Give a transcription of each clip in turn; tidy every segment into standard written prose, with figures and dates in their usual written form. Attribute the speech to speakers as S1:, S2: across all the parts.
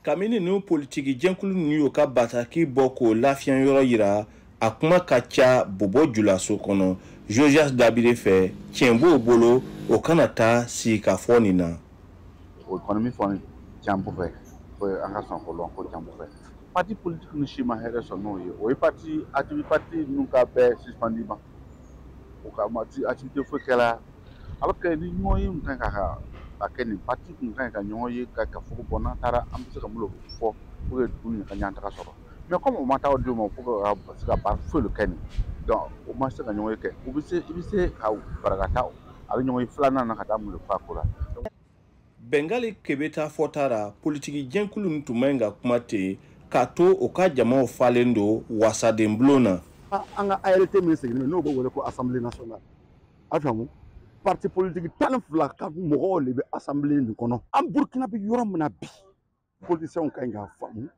S1: Kabini ninnu politiki jɛnkulu ninnu y'o ka bataki bɔ k'o lafiya yɔrɔ yira, a kuma ka ca Bobo Julaso kɔnɔ. Josias Dabire fɛ, tiɲɛ b'o bolo, o kana taa sigikafɔ nin na.
S2: O kɔni min fɔ tiɲɛ b'o fɛ, fo an ka sɔn k'o lɔn ko tiɲɛ b'o fɛ. Parti politique ni si ma hɛrɛ sɔrɔ n'o ye, o ye parti activité, parti ninnu ka bɛɛ suspendu ma, o ka activité foyi kɛra. Alors que ni ɲɔgɔn ye kun kan ka kɛ, nin parti kun kan ka ɲɔgɔn ye ka fɔ ko bon, n'an taara, an bɛ se ka mun fɔ pour que dugu nin ka ɲɛtaga sɔrɔ. Mais comme o ma taa o di u ma pour que ka se ka baara foyi kɛ nin, donc o ma se ka ɲɔgɔn ye kɛ. U bɛ se, i bɛ se ka fara ka taa a bɛ ɲɔgɔn ye filanan na ka taa mun de fɔ a ko la.
S1: Bengali Kebeta fɔta ra, politiki jɛnkulu nin tun man ɲi ka kuma ten k'a to o ka jamaw falen don wasaden bulon na.
S3: An ka ART min sigilen n'o bɛ wele ko Assemblée nationale, a faamu, parti politique 12 ka mɔgɔw de bɛ assemblée nin kɔnɔ. An Burukina bɛ yɔrɔ min na bi, politiciens ka ɲi k'a faamu,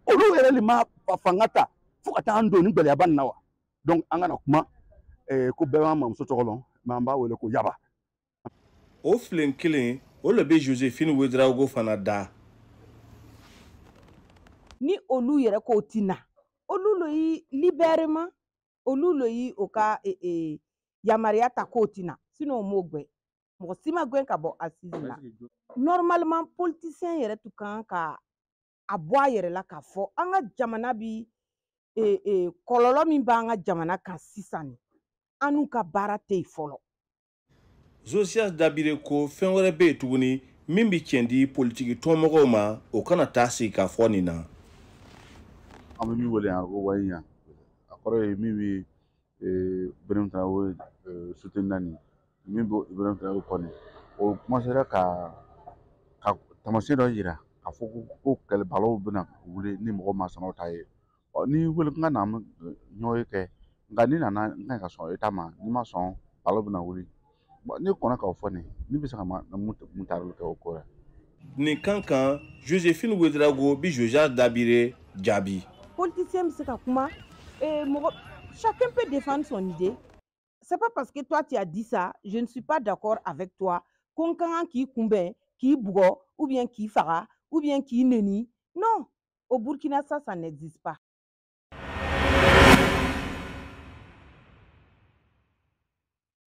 S3: olu yɛrɛ de ma fanga ta fo ka taa an don ni gɛlɛyaba nin na wa. Donc an kana kuma ko bɛɛ b'an mamuso tɔgɔ lɔn, mais an b'a wele ko Yaba.
S1: O filen kelen o le bɛ Josephine Ouedraogo fana da.
S4: Ni olu yɛrɛ k'o ti na, olu lo yi libérément, olu lo yi o ka yamaruya ta k'o ti na, sinon o m'o gɛn, mɔgɔ si ma gɛn ka bɔ assise la. Normalement, politicien yɛrɛ tun kan ka a bɔ a yɛrɛ la k'a fɔ an ka jamana bi kɔlɔlɔ min b'an ka jamana kan sisan nin, an n'u ka baara tɛ yen fɔlɔ.
S1: Josias Dabire ko fɛn wɛrɛ bɛ yen tuguni min bɛ tiɲɛ di politiki tɔnmɔgɔw ma, o kana taa sigi ka fɔ nin na.
S2: An bɛ min wele yan ko wayiyan, a kɔrɔ ye min bɛ Ibrahim Traoré soutenir naani, min bɛ Ibrahim Traoré kɔni, o commencera ka taamasiyɛn dɔ yira k'a fɔ ko kɛlɛbalaw bɛna wuli ni mɔgɔ ma sɔn ta ye. Ɔ ni wele n ka na ɲɔgɔn ye kɛ, nka ni nana, n ka ɲi ka sɔn e ta ma, n'i ma sɔn, balaw bɛna wuli. Ne kɔnna k'o fɔ nin, ne bɛ se ka mun taarili kɛ o ko la.
S1: Nin kan kan, Josephine Ouedraogo bi Josias Dabire jaabi.
S4: Politicien bɛ se ka kuma, mɔgɔ, chacun peut défendre son idée. C'est pas parce que toi tu as dit ça, je ne suis pas d'accord avec toi, ko n ka kan k'i kunbɛn, k'i bugɔ, ou bien k'i faga, ou bien k'i neni. Non, au Burkina, ça n'existe pas.